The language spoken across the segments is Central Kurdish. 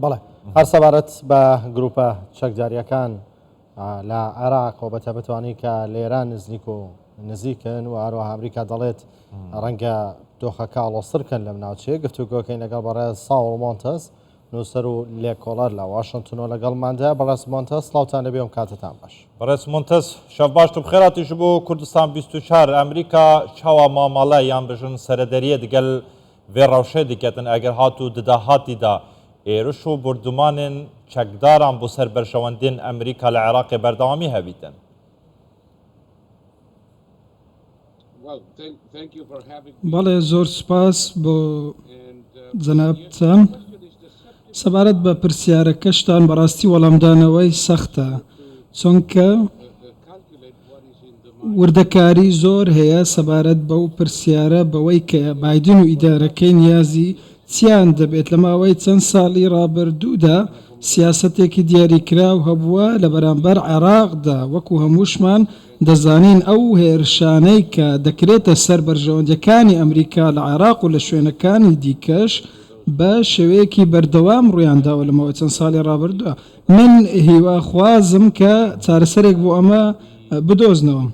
بەڵێ هەر سەبارەت بە گروپە چەکداریەکان لە عێراق و بەتایبەتوانی کە لە ئێران نزیک و نزیکن و هەروەها ئەمریکا دەڵێت ڕەنگە دۆخەکە ئاڵۆزتر بکەن لەم ناوچەیە گفتوگۆکەین لەگەڵ بەڕێز ساوڵ مۆنتەس نووسەر و لێکۆڵەر لە واشنتنەوە لەگەڵماندا بەڕێز مۆنتەس سڵاوتان لەبێ ئەم کاتتان باش. بەڕێز مۆنتەس شەف باش تو بخێراتی ji bo Kurdistan 24 ئەمریکا چاوا مامەڵە یان بژن سەرەدەریە digel vê rewşê diketin eger hat û di dahatî de êriş û bordûmanên çekdaran bo ser berjewendiyên Amerîka li Iraqê berdewamî hebîtin. بەڵێ زۆر سوپاس بۆ جەنابتان. سەبارەت بە پرسیارەکەشتان بەڕاستی وەڵامدانەوەی سەختە چونکە وردەکاری زۆر هەیە سەبارەت بەو پرسیارە بەوەی کە بایدن و ئیدارەکەی نیازی چیان دەبێت لە ماوەی چەند ساڵی ڕابردوودا سیاسەتێکی دیاریکراو هەبووە لە بەرامبەر عێراقدا وەکو هەمووشمان دەزانین ئەو هێرشانەی کە دەکرێتە سەر بەرژەوەندیەکانی ئەمریکا لە عێراق و لە شوێنەکانی دیکەش بە شێوەیەکی بەردەوام ڕوویانداوە لە ماوەی چەند ساڵی ڕابردووە من هیواخوازم کە چارەسەرێک بۆ ئەمە بدۆزنەوە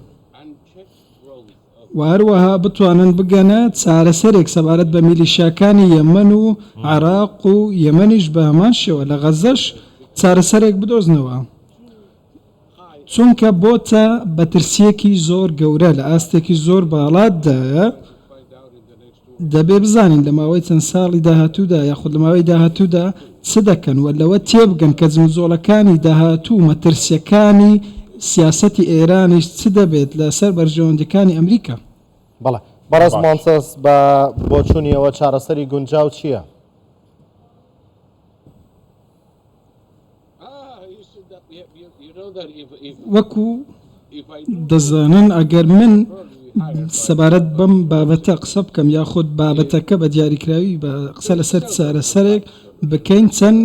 و هەروەها بتوانن بگەنە چارەسەرێک سەبارەت بە میلیشیاکانی یەمەن و عێراق و یەمەنیش بە هەمان شێوە لە غەزەش چارەسەرێک بدۆزنەوە. چونکە بۆتە مەترسییەکی زۆر گەورە لە ئاستێکی زۆر باڵادایە، دەبێ بزانین لە ماوەی چەند ساڵی داهاتوودا یاخود لە ماوەی داهاتوودا چ دەکەن و لەوە تێبگەن کە جموجۆڵەکانی داهاتوو و مەترسییەکانی سیاسەتی ئێرانیش چ دەبێت لەسەر بەرژەوەندییەکانی ئەمریکا. بەڵێ بەڕێز باش. مۆنتس بە بۆچوونی ئێوە چارەسەری گونجاو چییە؟ وەکو دەزانن ئەگەر من سەبارەت بەم بابەتە قسە بکەم یاخود بابەتەکە بە دیاریکراوی بە قسە لەسەر چارەسەرێک بکەین چەند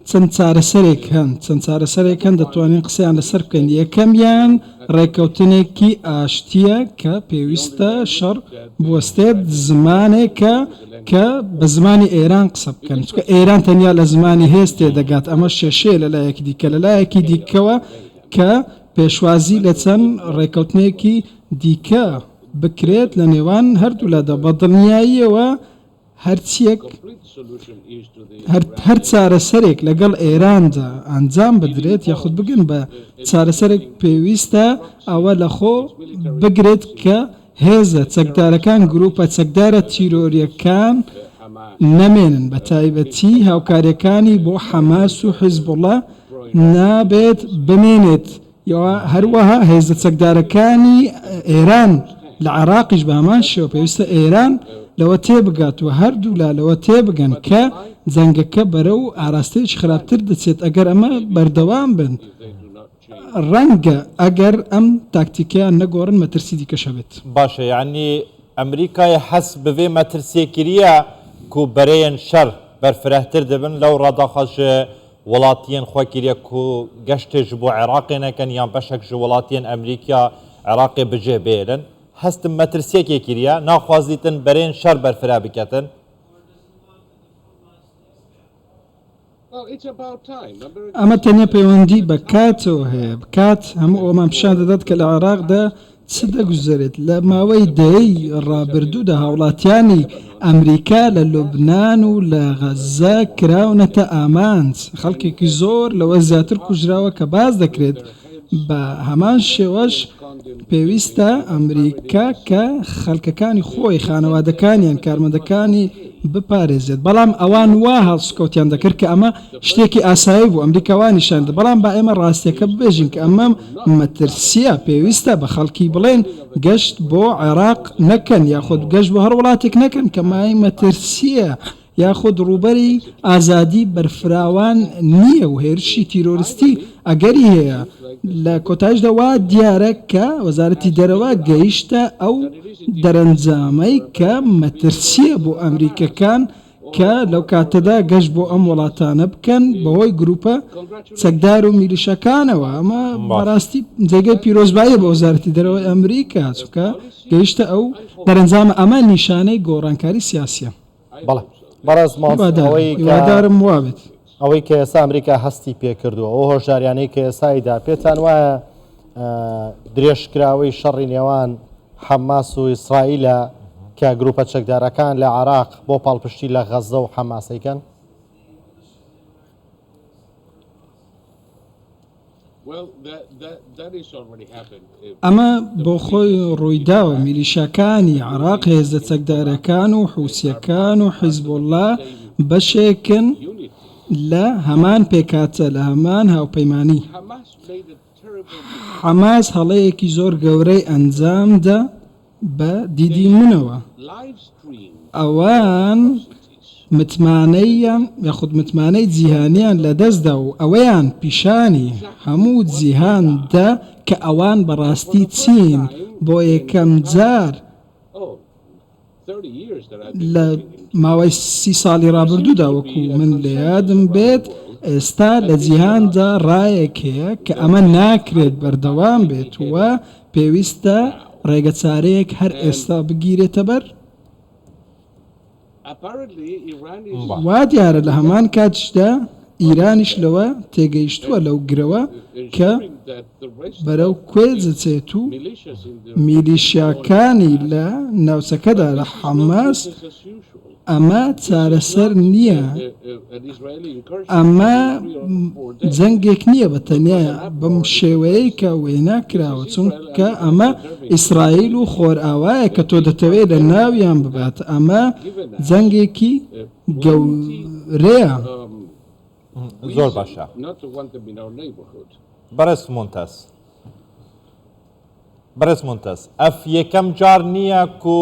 چەند چارەسەرێک هەن چەند چارەسەرێک هەن دەتوانین قسەیان لەسەر بکەین یەکەمیان ڕێککەوتنێکی ئاشتییە کە پێویستە شەڕ بوەستێت، زمانێکە کە بە زمانی ئێران قسە بکەن، چونکە ئێران تەنیا لە زمانی هێز تێدەگات، ئەمەش کێشەیە لە لایەکی دیکە، لە لایەکی دیکەوە کە پێشوازی لە چەند ڕێککەوتنێکی دیکە بکرێت لە نێوان هەردوولادا، بە دڵنیاییەوە هەرچییەک هەر چارەسەرێک لەگەڵ ئێراندا ئەنجام بدرێت یاخود بگەن بە چارەسەرێک پێویستە ئەوە لەخۆ بگرێت کە هێزە چەکدارەکان گروپە چەکدارە تیرۆرییەکان نەمێنن بە تایبەتی هاوکارییەکانی بۆ حەماس و حیزبوڵا نابێت بمێنێت هەروەها هێزە چەکدارەکانی ئێران لە عێراقیش بە هەمان شێوە پێویستە ئێران لەوە تێبگات و هەردوولا لەوە تێبگەن کە جەنگەکە بەرەو ئاراستەیەکی خراپتر دەچێت ئەگەر ئەمە بەردەوام بن ڕەنگە ئەگەر ئەم تاکتیکەیان نەگۆڕن مەترسی دیکەش هەبێت. باشە یانی ئەمریکای حەس بڤێ مەترسیە کریە کو بەرەیەن شەر بەرفرەهتر دبن لەو ڕا داخواز ژ وڵاتیەن خوە کریە کو گەشتێ ژ بۆ عێراقێ نەکەن یان بەشەک ژ وڵاتیەن ئەمریکیا عێراقێ بجێ بێلن هەستم مەترسیەکێ کریە ناخوازیتن بەرەیەن شەر بەرفرە بکەتن. ئەمە تەنیا پەیوەندی بە کاتەوە هەیە، کات هەموو ئەوەمان پیشان دەدات کە لە عێراقدا چ دەگوزەرێت. لە ماوەی دەیەی ڕابردوودا هاوڵاتیانی ئەمریکا لە لوبنان و لە غەززە کراونەتە ئامانج، خەڵکێکی زۆر لەوە زیاتر کوژراوە کە باس دەکرێت، بە هەمان شێوەش پێویستە ئەمریکا کە خەلکەکانی خۆی، خانەوادەکانیان، کارمەندەکانی بپارێزێت، بەڵام ئەوان وا هەڵسوکەوتیان دەکرد کە ئەمە شتێکی ئاسایی بوو، ئەمریکا وا نیشان دەدا، بەڵام با ئێمە ڕاستیەکە ببێژین کە ئەمە مەترسیە، پێویستە بە خەڵکی بڵێین گەشت بۆ عێراق نەکەن یاخود گەشت بۆ هەر وڵاتێک نەکەن کە مایەی مەترسیە. یاخود ڕووبەری ئازادی بەرفراوان نییە و هێرشی تیرۆرستی ئەگەری هەیە، لە کۆتایشدا وا دیارە کە وەزارەتی دەرەوە گەیشتە ئەو دەرەنجامەی کە مەترسییە بۆ ئەمریکەکان کە لەو کاتەدا گەشت بۆ ئەم وڵاتانە بکەن بەهۆی گروپە چەکدار و میلیشاکانەوە، ئەمە بەڕاستی جێگەی پیرۆزباییە بۆ وەزارەتی دەرەوەی ئەمریکا چونکە گەیشتە ئەو دەرەنجامە، ئەمە نیشانەی گۆڕانکاری سیاسییە. بەڵێ بەڕێز ماس هیوادارم ئەوەی کە هیوادارم وابێت. ئەوەی کە ئێستا ئەمریکا هەستی پێکردووە، ئەو هۆشداریانەی کە ئێستا ئەیدا، پێتان وایە درێژکراوەی شەڕی نێوان حەماس و ئیسرائیلە کە گروپە چەکدارەکان لە عێراق بۆ پاڵپشتی لە غەززە و حەماس ئەیکەن؟ ئەمە بۆ خۆی ڕوویداوە، میلیشیاکانی عێراق، هێزە چەکدارەکان و حوسییەکان و حیزبوڵڵا بەشێکن لە هەمان پێکهاتە، لە هەمان هاوپەیمانی. حەماس هەڵەیەکی زۆر گەورەی ئەنجامدا بە دیدی منەوە. ئەوان متمانەیان یاخود متمانەی جیهانیان لەدەستدا و ئەوەیان پیشانی هەموو جیهان دا کە ئەوان بەڕاستی چین. بۆ یەکەم جار لە ماوەی سی ساڵی ڕابردوودا وەکو من لە یادم بێت ئێستا لە جیهاندا ڕایەک هەیە کە ئەمە ناکرێت بەردەوام بێت و پێویستە ڕێگەچارەیەک هەر ئێستا بگیرێتەبەر. وا دیارە لە هەمان کاتیشدا ئیرانیش لەوە تێگەیشتووە لەو گرەوە کە بەرەو کوێ دەچێت و میلیشیاکانی لە ناوچەکەدا لە حەماس ئەمە چارەسەر نییە، ئەمە جەنگێک نییە بە تەنیا بەم شێوەیەی کە وێنا کراوە، چونکە ئەمە ئیسرائیل و خۆرئاوایە کە تۆ دەتەوێت لە ناویان ببات، ئەمە جەنگێکی گەورەیە. زۆر باشە بەڕێز مونتەز. بەڕێز مونتەز، ئەف یەکەم جار نییە کو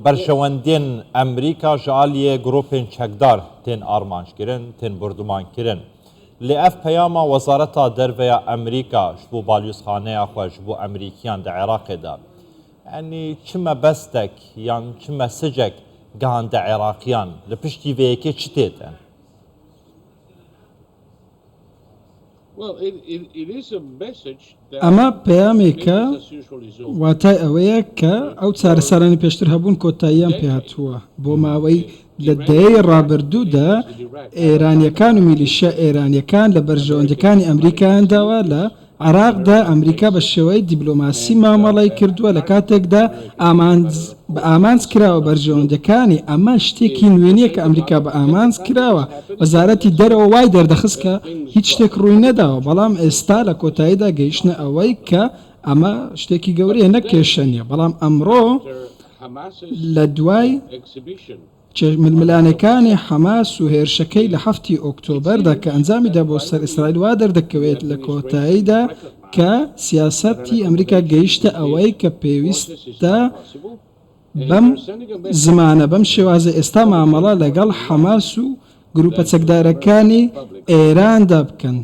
بەرژەوەندیێن ئەمریکا ژ ئالیێ گرۆپێن چەکدار تێن ئارمانج کرن، تێن بوردومان کرن. لێ ئەف پەیاما وەزارەتا دەرڤەیا ئەمریکا ژ بۆ بالیوزخانەیا خوە ژ بۆ ئەمریکیان دە عێراقێ دا یانی چ مەبەستەک یان چ مەسجەک گەهاندە عێراقیان؟ لە پشتی ڤێ یەکێ چ تێتن؟ ئەمە پەیامێکە واتای ئەوەیە کە ئەو چارەسەرانەی پێشتر هەبوون کۆتاییان پێهاتووە. بۆ ماوەی لە دەیەی ڕابردوودا ئێرانییەکان و میلیشیا ئێرانییەکان لە بەرژەوەندییەکانی ئەمریکایان داوە لە عێراقدا ئەمریکا بە شێوەی دیبلۆماسی مامەڵەی کردووە لە کاتێکدا ئامانج بە ئامانج کراوە بەرژەوەندیەکانی، ئەمە شتێکی نوێ نییە کە ئەمریکا بە ئامانج کراوە، وەزارەتی دەرەوە وای دەردەخست کە هیچ شتێک ڕووی نەداوە، بەڵام ئێستا لە کۆتاییدا گەیشتنە ئەوەی کە ئەمە شتێکی گەورەیە نەک کێشە نییە، بەڵام ئەمڕۆ لە دوای. ململانێکانی حەماس و هێرشەکەی لە حەفتی ئۆکتۆبەردا کە ئەنجامی دا بۆ سەر ئیسرائیل وا دەردەکەوێت لە کۆتاییدا کە سیاسەتی ئەمریکا گەیشتە ئەوەی کە پێویستە بەم زمانە بەم شێوازە ئێستا مامەڵە لەگەڵ حەماس و گروپە چەکدارەکانی ئێراندا بکەن.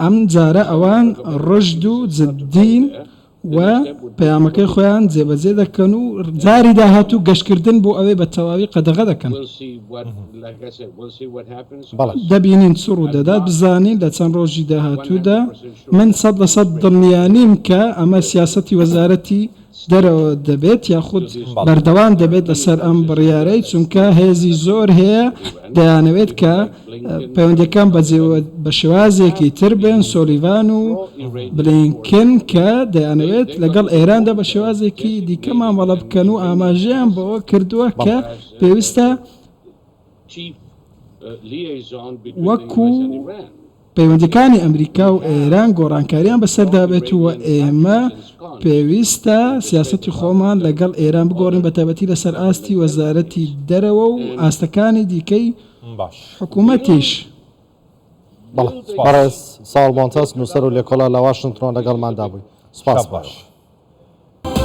ئەم جارە ئەوان ڕژد و جددین و پەیامەکەی خۆیان جێبەجێ دەکەن و جاری داهاتوو گەشتکردن بۆ ئەوێ بە تەواوی قەدەغە دەکەن. دەبینین چ ڕوودەدات، بزانین لە چەند ڕۆژی داهاتوودا. من 100% دڵنیا نیم کە ئەمە سیاسەتی وەزارەتی دەرەوە دەبێت یاخود بەردەوام دەبێت لەسەر ئەم بڕیارەی، چونکە هێزی زۆر هەیە دەیانەوێت کە پەیوەندیەکان بە شێوازێکی تر بن، سۆلیڤان و بلینکن کە دەیانەوێت لەگەڵ ئێراندا بە شێوازێکی دیکە مامەڵە بکەن و ئاماژەیان بەوە کردووە کە پێویستە وەکو پەیوەندیەکانی ئەمریکا و ئێران گۆڕانکاریان بەسەردا بێت و ئێمە پێویستە سیاسەتی خۆمان لەگەڵ ئێران بگۆڕین بەتایبەتی لەسەر ئاستی وەزارەتی دەرەوە و ئاستەکانی دیکەی حکوومەتیش. بەڵێ بەڕێز ساوڵ مۆنتەس نووسەر و لێکۆڵەر لە واشنتنەوە لەگەڵماندا بووی. سوپاس بۆ ئێوە.